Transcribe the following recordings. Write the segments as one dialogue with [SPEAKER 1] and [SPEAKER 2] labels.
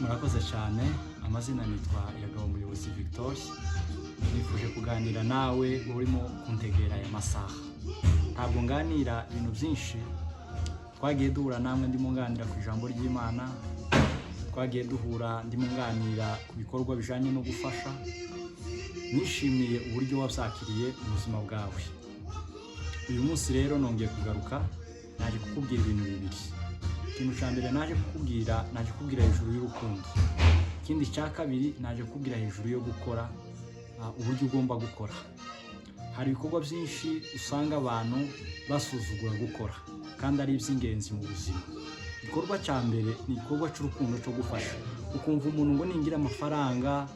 [SPEAKER 1] Murakoze cyane. Amazina nitwa Iragabo Muyobozi Victor. Nifuje kuganira nawe urimo kuntegera aya masaha. Ntabwo nganira ibintu byinshi. Twagiye duhura namwe ndimo nganira ku ijambo ry'Imana, twagiye duhura ndimo nganira ku bikorwa bijanye no gufasha. Nishimiye uburyo wabyakiriye mu buzima bwawe. Uyu munsi rero nongeye kugaruka, naje kukubwira ibintu bibiri. Ikintu cya mbere naje kukubwira, naje kukubwira hejuru y'urukundo. Ikindi cya kabiri, naje kukubwira hejuru yo gukora, uburyo ugomba gukora. Hari ibikorwa byinshi usanga abantu basuzugura gukora kandi ari iby'ingenzi mu buzima. Igikorwa cya mbere ni igikorwa cy'urukundo cyo gufasha. Ukumva umuntu ngo ningira amafaranga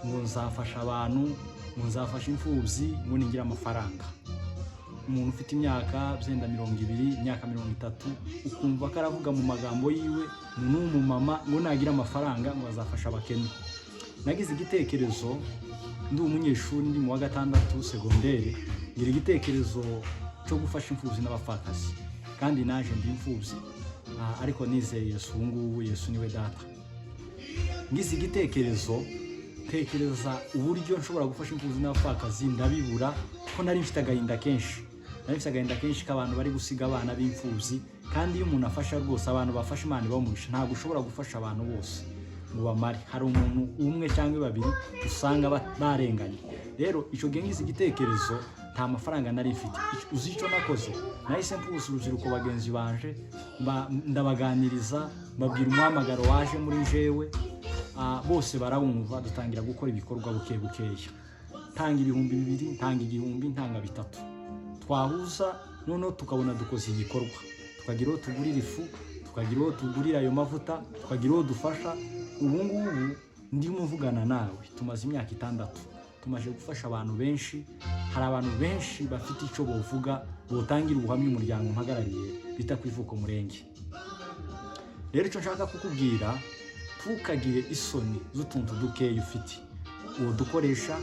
[SPEAKER 1] ngo nzafasha abantu, ngo nzafasha imfubyi, ngo ningira amafaranga. Umuntu ufite imyaka byenda 20, imyaka 30, ukumva ko aravuga mu magambo yiwe, umuntu w'umumama ngo nagira amafaranga ngo azafasha abakene. Nagize igitekerezo ndi umunyeshuri, ndi mu wa gatandatu segondere, ngira igitekerezo cyo gufasha imfubyi n'abapfakazi. Kandi naje ndi imfubyi, ariko nizeye Yesu. Ubu ngubu Yesu niwe data. Ngize igitekerezo, tekereza uburyo nshobora gufasha imfubyi n'abapfakazi, ndabibura ko nari mfite agahinda kenshi. Nari mfite agahinda kenshi k'abantu bari gusiga abana b'imfubyi. Kandi iyo umuntu afasha rwose, abantu bafasha, Imana ibamugisha. Ntabwo ushobora gufasha abantu bose ngo bamare. Hari umuntu umwe cyangwa babiri usanga barenganye. Rero icyo gihe ngize igitekerezo, nta mafaranga nari mfite. Uzi icyo nakoze? Nahise mpuza urubyiruko bagenzi banje, ndabaganiriza, mbabwira umuhamagaro waje muri jewe. Bose barawumva, dutangira gukora ibikorwa buke bukeya. Ntanga 2000, ntanga 1000, ntanga 3000, twahuza noneho tukabona dukoze igikorwa, tukagira uwo tugurira ifu, tukagira uwo tugurira ayo mavuta, tukagira uwo dufasha. Ubu ngubu ndimo mvugana nawe, tumaze imyaka 6 tumaze gufasha abantu benshi. Hari abantu benshi bafite icyo bovuga, botangira ubuhamya umuryango mpagarariye bita ku Ivuko Murenge. Rero icyo nshaka kukubwira, ntukagire isoni z'utuntu dukeya ufite, uwo dukoresha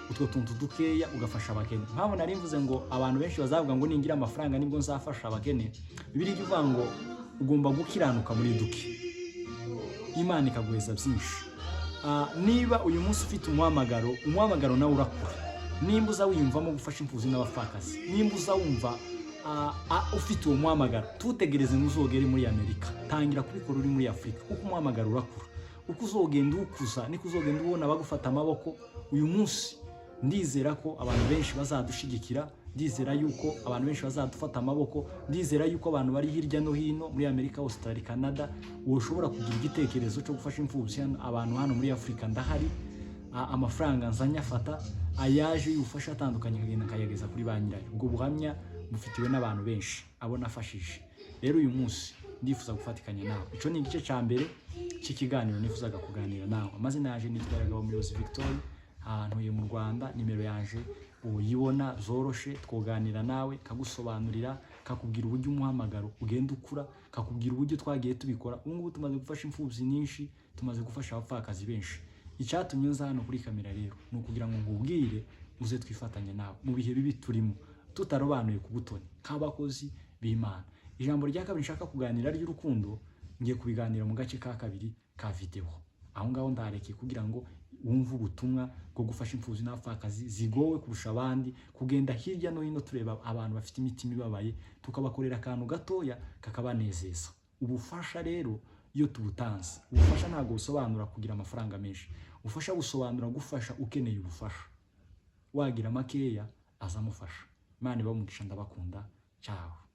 [SPEAKER 1] utwo tuntu dukeya ugafasha abakene. Mpamvu nari mvuze ngo abantu benshi bazavuga ngo ningira amafaranga nibwo nzafasha abakene, Bibiliya ijya ivuga ngo ugomba gukiranuka muri duke, Imana ikaguheza byinshi. Niba uyu munsi ufite umuhamagaro, umuhamagaro nawe urakura. Nimba uza wiyumvamo gufasha imfubyi n'abapfakazi, nimba uza wumva ufite uwo muhamagaro, tutegereze ngo uzogere muri Amerika. Tangira kubikora uri muri Afurika, kuko umuhamagaro urakura. Uko uzogenda uwukuza niko uzogenda ubona bagufata amaboko. Uyu munsi ndizera ko abantu benshi bazadushigikira, ndizera yuko abantu benshi bazadufata amaboko, ndizera yuko abantu bari hirya no hino muri Amerika, Australia, Canada, ushobora kugira igitekerezo cyo gufasha imfubyi hano, abantu hano muri Afurika ndahari. Amafaranga nzanye afata ayaje y'ubufasha atandukanye, akagenda akayageza kuri ba nyirayo. Ubwo buhamya bufitiwe n'abantu benshi abo nafashije. Rero uyu munsi ndifuza gufatikanya nawe. Icyo ni igice cya mbere cy'ikiganiro nifuzaga kuganira nawe. Amazina yaje nitwa Iragabo Umuyobozi Victor, ntuye mu Rwanda. Nimero yaje uyibona zoroshe, twoganira nawe, kagusobanurira, kakubwira uburyo umuhamagaro ugenda ukura, kakubwira uburyo twagiye tubikora. Ubu ngubu tumaze gufasha imfubyi nyinshi, tumaze gufasha abapfakazi benshi. Icyatumye nza hano kuri kamera rero ni ukugira ngo nkubwire uze twifatanye nawe mu bihe bibi turimo, tutarobanuye ku butoni, nk'abakozi b'Imana. Ijambo rya kabiri nshaka kuganira ry'urukundo, ngiye kubiganira mu gace ka kabiri ka videwo. Aho ngaho ndarekeye kugira ngo wumve ubutumwa bwo gufasha imfubyi n'abapfakazi zigowe kurusha abandi, kugenda hirya no hino tureba abantu bafite imitima ibabaye, tukabakorera akantu gatoya kakabanezeza. Ubufasha rero iyo tubutanze, ubufasha ntabwo busobanura kugira amafaranga menshi. Ubufasha busobanura gufasha ukeneye ubufasha. Wagira makeya azamufasha. Imana ibahe umugisha, ndabakunda. Ciao.